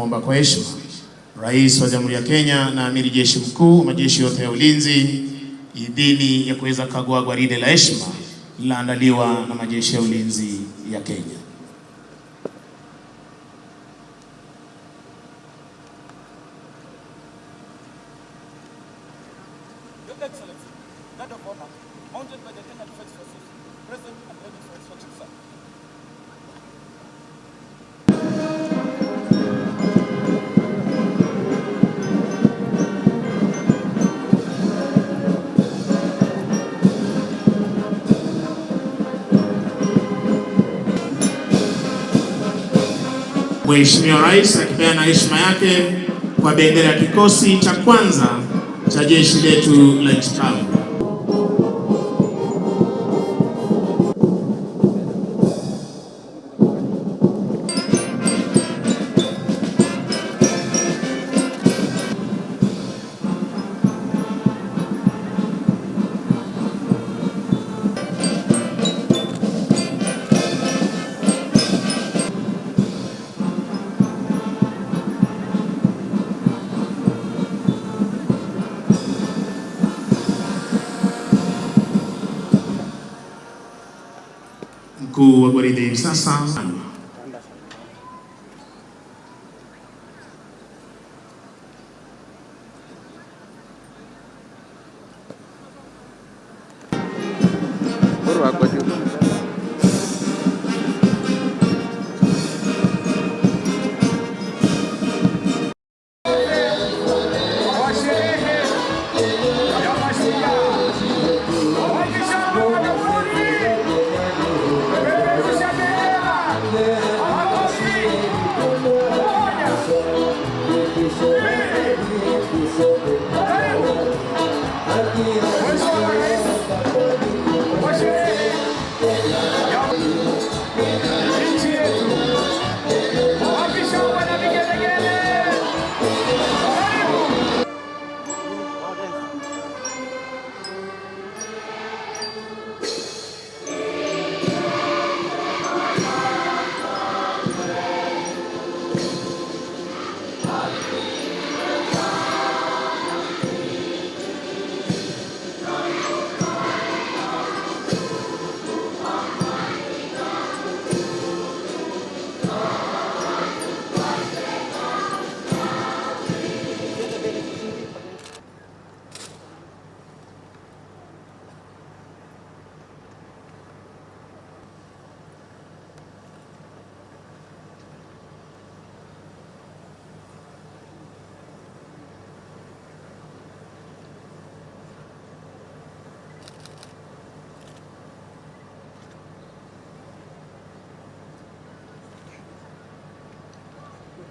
Namwomba kwa heshima Rais wa Jamhuri ya Kenya na Amiri Jeshi Mkuu majeshi yote ya ulinzi idhini ya kuweza kukagua gwaride la heshima lililoandaliwa na majeshi ya ulinzi ya Kenya. Your Excellency, Guard of Honor, mounted by the Kenya Defence Forces, present and ready for instruction, sir. Mheshimiwa Rais akipeana heshima yake kwa bendera ya kikosi cha kwanza cha jeshi letu la nchi kavu. Mkuu wa gwaride hivi sasa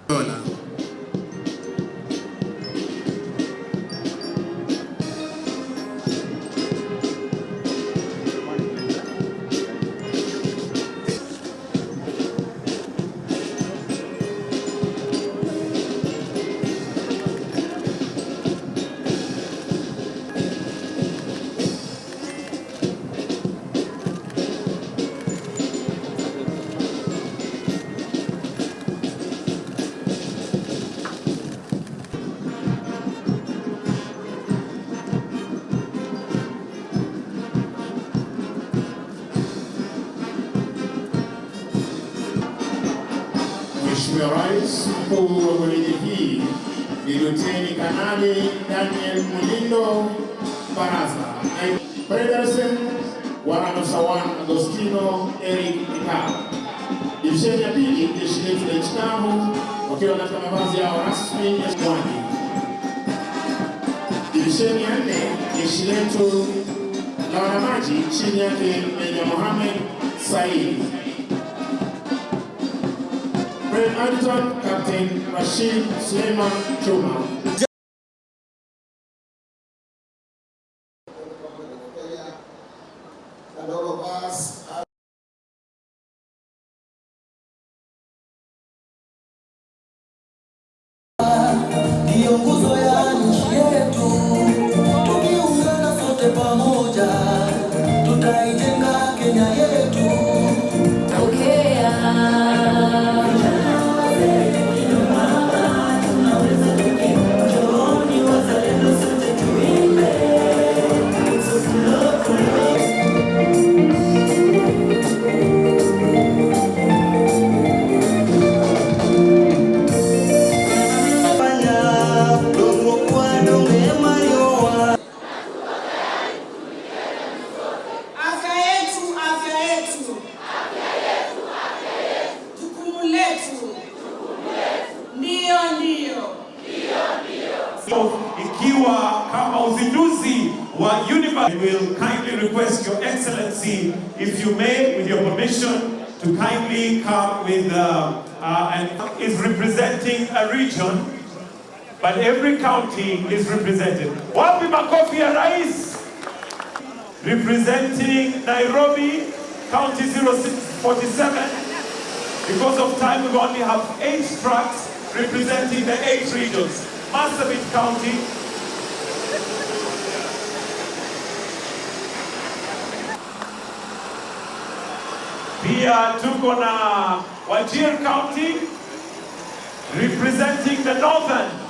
Dola. Mheshimiwa Rais, mkuu wa gwaride hii ni Luteni Kanali Daniel Mulindo Baraza, Pedersen Warrant One Agostino Eric Nikao. Divisheni ya pili, jeshi letu la nchi kavu wakiwa katika mavazi yao rasmi ya mwani. Divisheni ya nne, jeshi letu la wanamaji chini yake Meja Mohamed Said. Adjutant Captain Rashid Suleiman Chuma. And all of us Ndiyo nguzo ya nchi yetu, tukiungana sote pamoja, tutaijenga Kenya yetu. Pokea. Ikiwa kama uzinduzi wa university, we will kindly request Your Excellency, if you may, with your permission, to kindly come with and is representing a region, but every county is represented. Wapi makofi ya rais? Representing Nairobi County 0647. Because of time, we only have 8 trucks representing the 8 regions. Marsabit County. Pia tuko na Wajir County representing the northern.